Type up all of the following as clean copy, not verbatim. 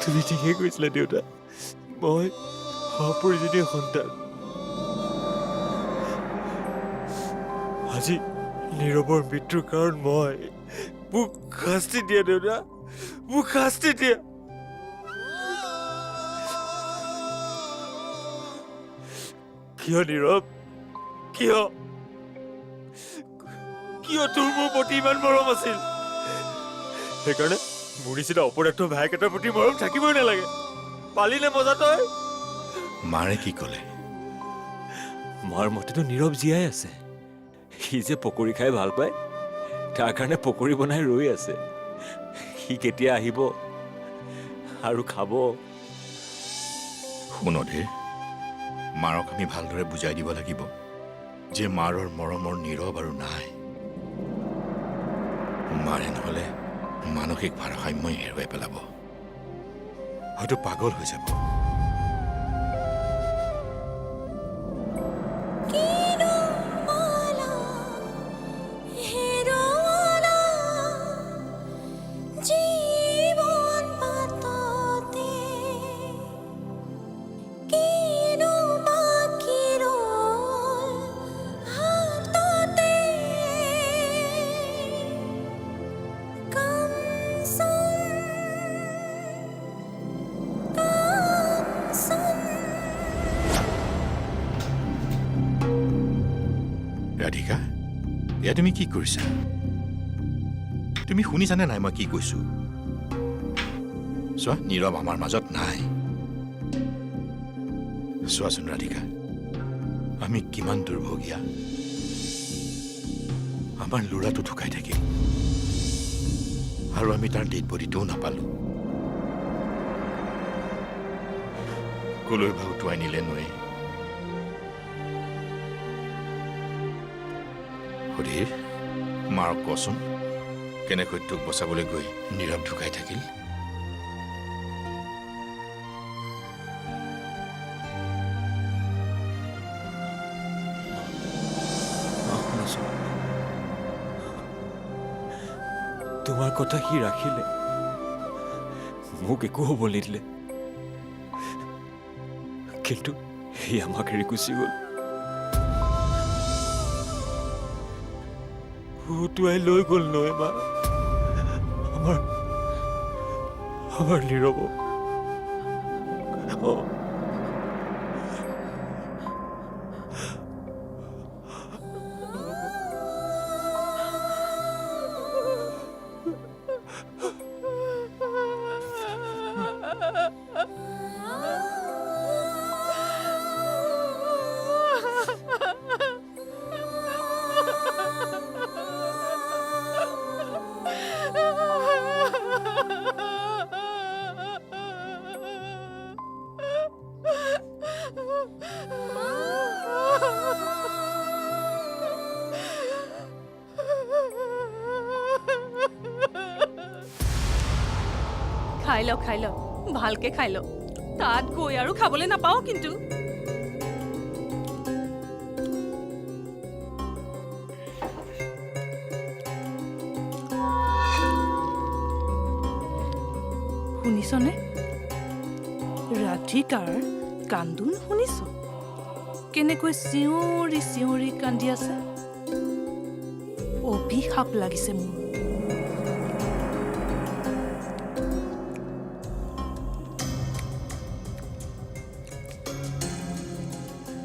তুমি ঠিকেই কৈছিলা দেউতা, মই অপ্ৰয়োজনীয় সন্তান। আজি নীৰৱৰ মৃত্যুৰ কাৰণ মই। মোক শাস্তি দিয়া দেউতা, মোক শাস্তি দিয়া। কিয় নীৰৱ, কিয় কিয় তোৰ মোৰ প্ৰতি ইমান মৰম আছিল? সেইকাৰণে মোৰ নিচিনা অপদাৰ্থ ভায়েক এটাৰ প্ৰতি মৰম থাকিবই নালাগে। পালি নে মজা তই? মাৰে কি ক'লে? মাৰ মতেতো নীৰৱ জীয়াই আছে। সি যে পকৰী খাই ভাল পায়, তাৰ কাৰণে পকৰী বনাই ৰৈ আছে। সি কেতিয়া আহিব আৰু খাব। শুন অধীৰ, মাৰক আমি ভালদৰে বুজাই দিব লাগিব যে মাৰৰ মৰমৰ নীৰৱ আৰু নাই। মাৰে নহ'লে মানসিক ভাৰসাম্যই হেৰুৱাই পেলাব, হয়তো পাগল হৈ যাব। ৰাধিকা, এয়া তুমি কি কৰিছা? তুমি শুনিছানে নাই মই কি কৈছো? চোৱা, নীৰৱ আমাৰ মাজত নাই। চোৱাচোন ৰাধিকা, আমি কিমান দুৰ্ভগীয়া। আমাৰ ল'ৰাটো ঢুকাই থাকিল আৰু আমি তাৰ ডেড বডিটোও নাপালো। কলৈ বা উটুৱাই নিলে নৈ। সুধীৰ, মাৰক কচোন কেনেকৈ তোক বচাবলৈ গৈ নীৰৱ ঢুকাই থাকিল। তোমাৰ কথা সি ৰাখিলে, মোক একো হ'ব নিদিলে, কিন্তু সি আমাক এৰি গুচি গ'ল। উটুৱাই লৈ গ'ল নৈ মা, আমাৰ আমাৰ নীৰৱক। খাই ল, খাই ল, ভালকে খাই ল। তাত গৈ আৰু খাবলৈ নাপাওঁ কিন্তু। শুনিছনে ৰাধিকাৰ কান্দোন? শুনিছ কেনেকৈ চিঞৰি চিঞৰি কান্দি আছে? অভিশাপ লাগিছে মোৰ।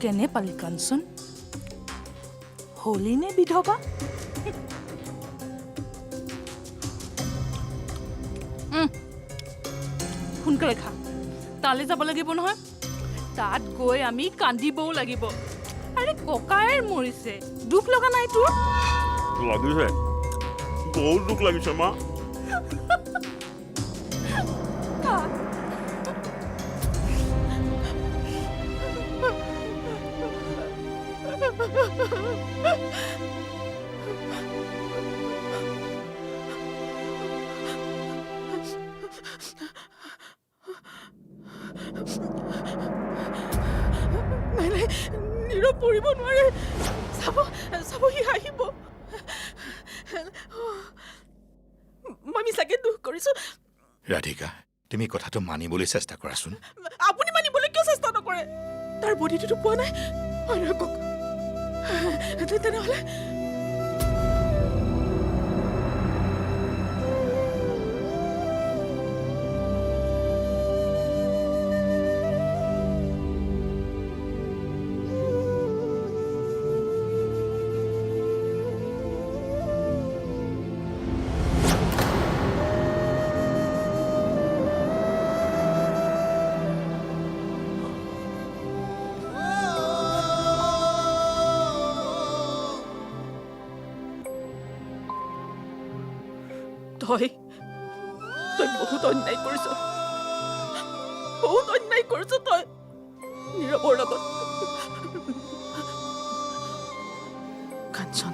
কেনে পালি কাঞ্চন? হলি নে বিধৱা? সোনকালে খা, তালৈ যাব লাগিব নহয়। তাত গৈ আমি কান্দিবও লাগিব। আৰে ককায়েৰ মৰিছে, দুখ লগা নাই তোৰ? লাগিছে, বহুত দুখ লাগিছে মা। নাই নাই, নীৰৱ পৰিব নোৱাৰে। চাব চাব, সি হাঁহিব। মই মিছাকে দুখ কৰিছো। ৰাধিকা, তুমি কথাটো মানিবলৈ চেষ্টা কৰাচোন। আপুনি মানিবলৈ কিয় চেষ্টা নকৰে? তাৰ বডিটোতো পোৱা নাই। হয় নহয় কওক? তেনেহ'লে তই তই বহুত অন্যায় কৰিছ, বহুত অন্যায় কৰিছ তই নীৰৱৰ লগত। কাঞ্চন,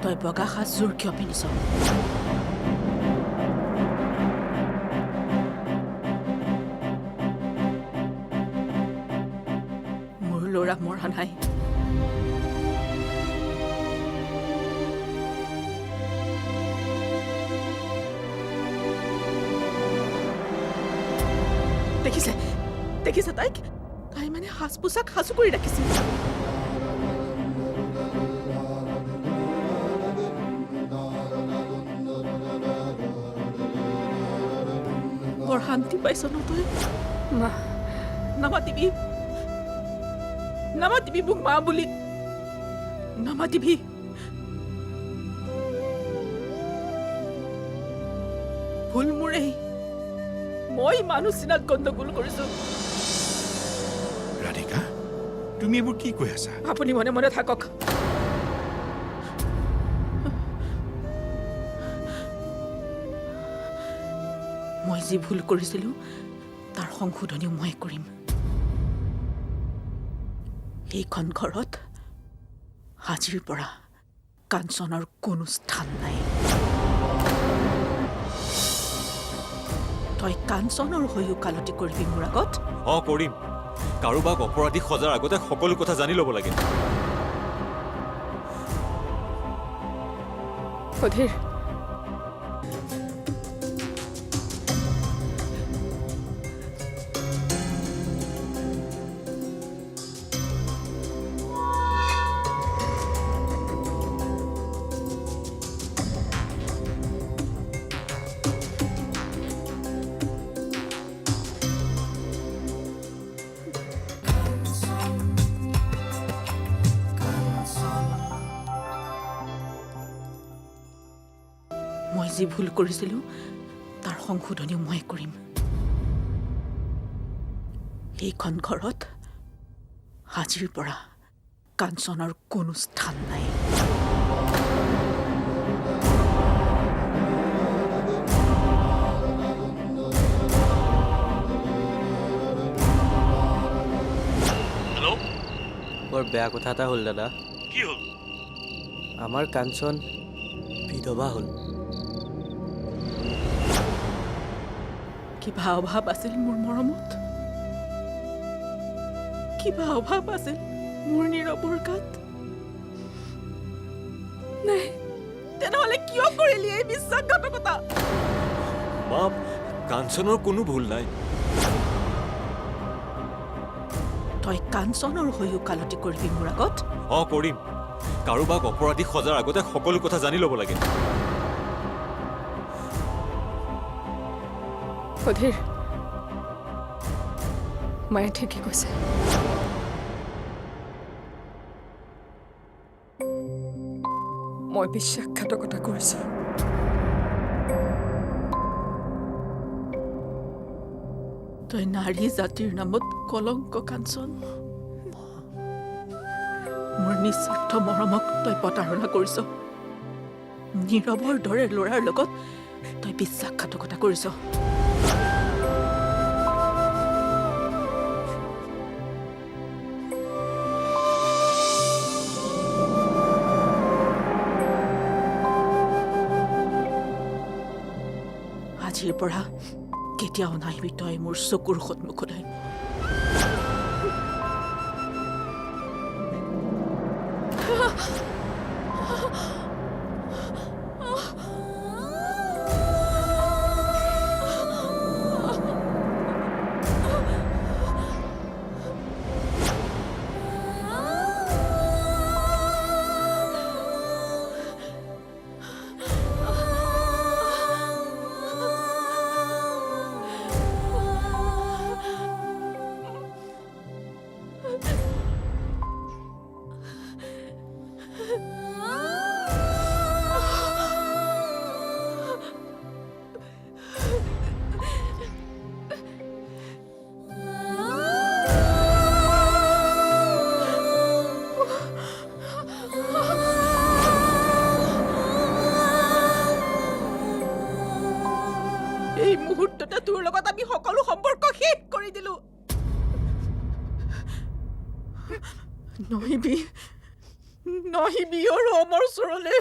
তই বগা সাজযোৰ কিয় পিন্ধিছ? মোৰ ল'ৰা মৰা নাই। দেখিছে, দেখিছে তাইক? তাই মানে সাজ পোছাক সাজু কৰি ৰাখিছিল। বৰ শান্তি পাইছ ন তই? মা, নামাতিবি, নামাতিবি মোক মা বুলি, নামাতিবি। ভুল মোৰেই, মই মানুহ চিনাত গণ্ডগোল কৰিছো। ৰাধিকা, তুমি এইবোৰ কি কৈ আছা? আপুনি মনে মনে থাকক। মই যি ভুল কৰিছিলো তাৰ সংশোধনীও মই কৰিম। এইখন ঘৰত আজিৰ পৰা কাঞ্চনৰ কোনো স্থান নাই। তই কাঞ্চনৰ হৈ ওকালতি কৰিবি মোৰ আগত? অঁ, কৰিম। কাৰোবাক অপৰাধী সজাৰ আগতে সকলো কথা জানি ল'ব লাগে। অধীৰ, মই যি ভুল কৰিছিলো তাৰ সংশোধনীও মই কৰিম। এইখন ঘৰত আজিৰ পৰা কাঞ্চনৰ কোনো স্থান নাই। হেল্ল', বৰ বেয়া কথা এটা হ'ল দাদা। কি হ'ল? আমাৰ কাঞ্চন বিধৱা হ'ল। কিবা অভাৱ আছিল মোৰ মৰমত? কিবা অভাৱ আছিল মোৰ নীৰৱৰ গাত? নাই, তেনেহ'লে কিয় কৰিলি এই বিশ্বাসঘাতকতা? মা, কাঞ্চনৰ কোনো ভুল নাই। তই কাঞ্চনৰ হৈ ওকালতি কৰিবি মোৰ আগত? অঁ, কৰিম। কাৰোবাক অপৰাধী সজাৰ আগতে সকলো কথা জানি ল'ব লাগে। অধীৰ, মায়ে ঠিকেই কৈছে। মই বিশ্বাসঘাতকতা কৰিছো। তই নাৰী জাতিৰ নামত কলংক কাঞ্চন। মোৰ নিস্বাৰ্থ মৰমক তই প্ৰতাৰণা কৰিছ। নীৰৱৰ দৰে ল'ৰাৰ লগত তই বিশ্বাসঘাতকতা কৰিছ। পৰা কেতিয়াও নাহিবি তই মোৰ চকুৰ সন্মুখলৈ। এই মুহূৰ্ততে তোৰ লগত আমি সকলো সম্পৰ্ক শেষ কৰি দিলো। নহিবি নহিবি আৰু অমৰ ওচৰলৈ।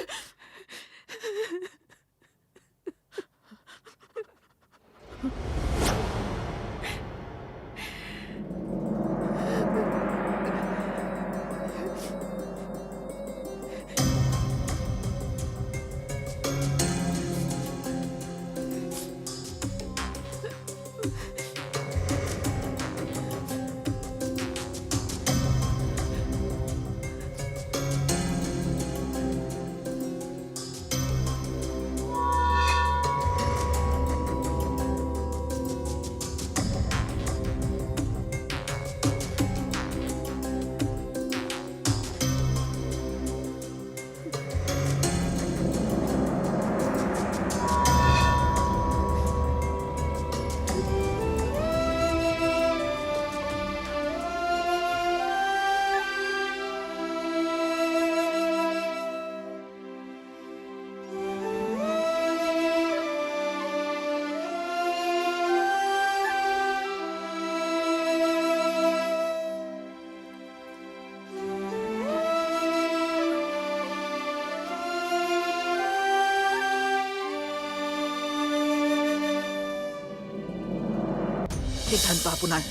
সিদ্ধান্ত আপোনাৰ।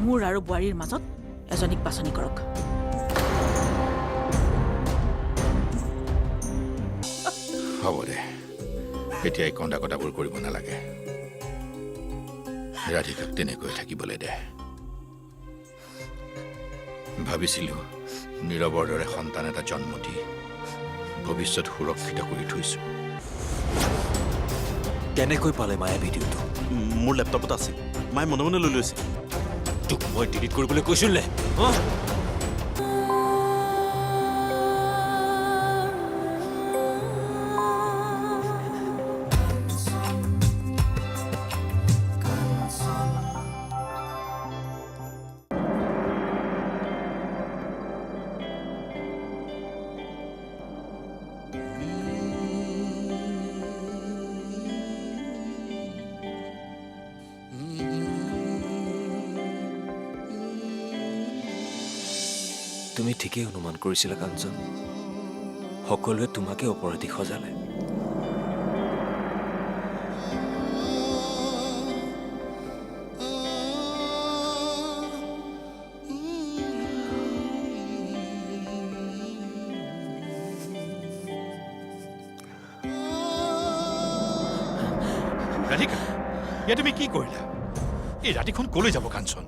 মোৰ আৰু বোৱাৰীৰ মাজত এজনীক বাছনি কৰক। হ'ব দে, এতিয়া এই কন্দা কটাবোৰ কৰিব নালাগে। ৰাধিকাক তেনেকৈ থাকিবলৈ দে। ভাবিছিলোঁ নীৰৱৰ দৰে সন্তান এটা জন্ম দি ভৱিষ্যত সুৰক্ষিত কৰি থৈছোঁ। কেনেকৈ পালে মায়ে ভিডিঅ'টো? মোৰ লেপটপত আছিল, মায়ে মনে মনে লৈ লৈছে। তোক মই ডিলিট কৰিবলৈ কৈছিল নে? তুমি ঠিকেই অনুমান কৰিছিলা কাঞ্চন, সকলোৱে তোমাকে অপৰাধী সজালে। ৰাধিকা, ইয়াত তুমি কি কৰিলা? এই ৰাতিখন কলৈ যাব কাঞ্চন?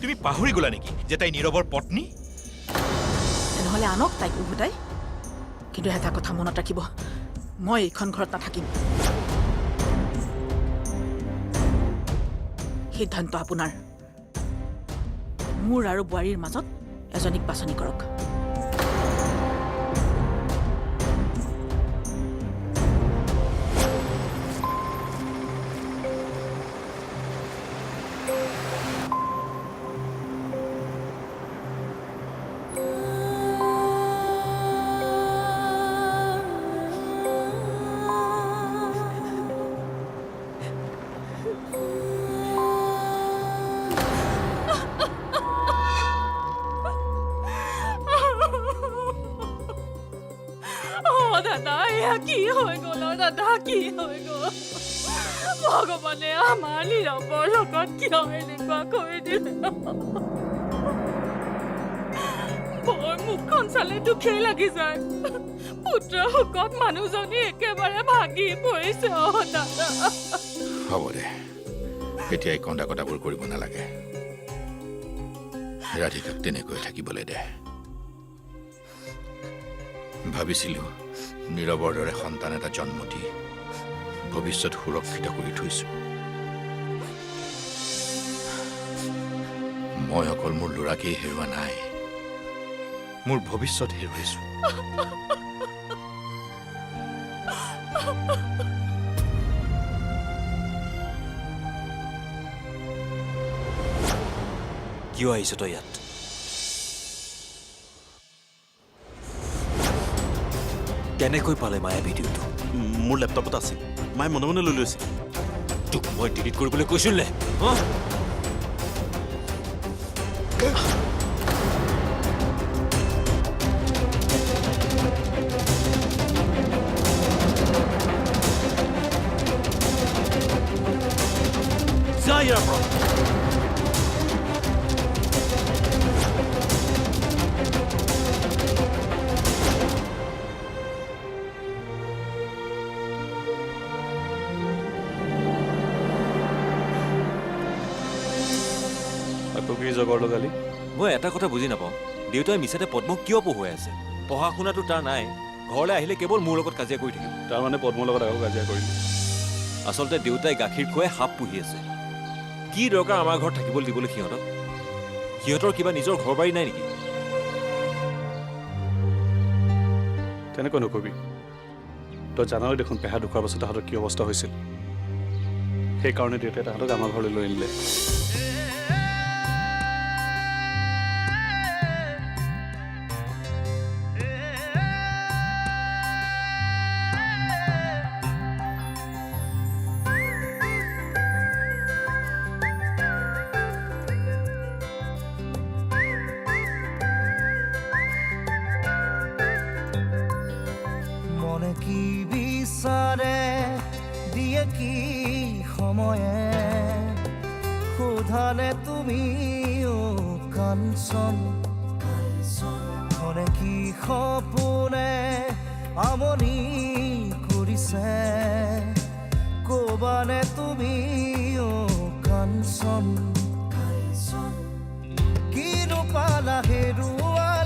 তুমি পাহৰি গলা নেকি যে তাই নীৰৱৰ পত্নী? তেনেহ'লে আনক তাইক উভতাই। কিন্তু এটা কথা মনত ৰাখিব, মই এইখন ঘৰত নাথাকিম। সিদ্ধান্ত আপোনাৰ। মোৰ আৰু বোৱাৰীৰ মাজত এজনীক বাছনি কৰক। দাদা, এয়া কি হৈ গ'ল? দাদা, কি হৈ গ'ল? ভগৱানে আমাৰ নীৰৱৰ লগত কিয় এনেকুৱা কৰি দিলে? বৰ মুখখন চালে দুখেই লাগি যায়। পুত্ৰ শোকত মানুহজনী একেবাৰে ভাগি পৰিছে। অ দাদা, হ'ব দে, এতিয়া এই কন্দা কটাবোৰ কৰিব নালাগে। ৰাধিকাক তেনেকৈ থাকিবলৈ দে। ভাবিছিলোঁ নীৰৱৰ দৰে সন্তান এটা জন্ম দি ভৱিষ্যত সুৰক্ষিত কৰি থৈছোঁ। মই অকল মোৰ ল'ৰাকেই হেৰুৱা নাই, মোৰ ভৱিষ্যত হেৰুৱাইছোঁ। কিয় আহিছ তই ইয়াত? কেনেকৈ পালে মায়ে ভিডিঅ'টো? মোৰ লেপটপত আছিল, মায়ে মনে মনে লৈ লৈছে। তোক মই ডিলিট কৰিবলৈ কৈছিল নে? যা ইয়াৰ পৰা। আকৌ কি জগৰ লগালি? মই এটা কথা বুজি নাপাওঁ, দেউতাই মিছাতে পদ্মক কিয় পঢ়ুৱাই আছে? পঢ়া শুনাটো তাৰ নাই, ঘৰলৈ আহিলে কেৱল মোৰ লগত কাজিয়া কৰি থাকিব। তাৰমানে পদ্মৰ লগত আকৌ কাজিয়া কৰিলি? আচলতে দেউতাই গাখীৰ খুৱাই সাপ পুহি আছে। কি দৰকাৰ আমাৰ ঘৰত থাকিবলৈ দিবলৈ সিহঁতক? সিহঁতৰ কিবা নিজৰ ঘৰ বাৰী নাই নেকি? তেনেকৈ নকবি। তই জানই দেখোন পেহা ঢুকোৱাৰ পাছত তাহাঁতৰ কি অৱস্থা হৈছিল। সেইকাৰণে দেউতাই তাহাঁতক আমাৰ ঘৰলৈ লৈ আনিলে। মনে কি বিচাৰে দিয়ে কি সময়ে, সোধালে তুমি অ কাঞ্চন। মনে কি সপোনে আমনি কৰিছে, ক'বানে তুমি অ কাঞ্চন। কিনো পালা হেৰুৱাই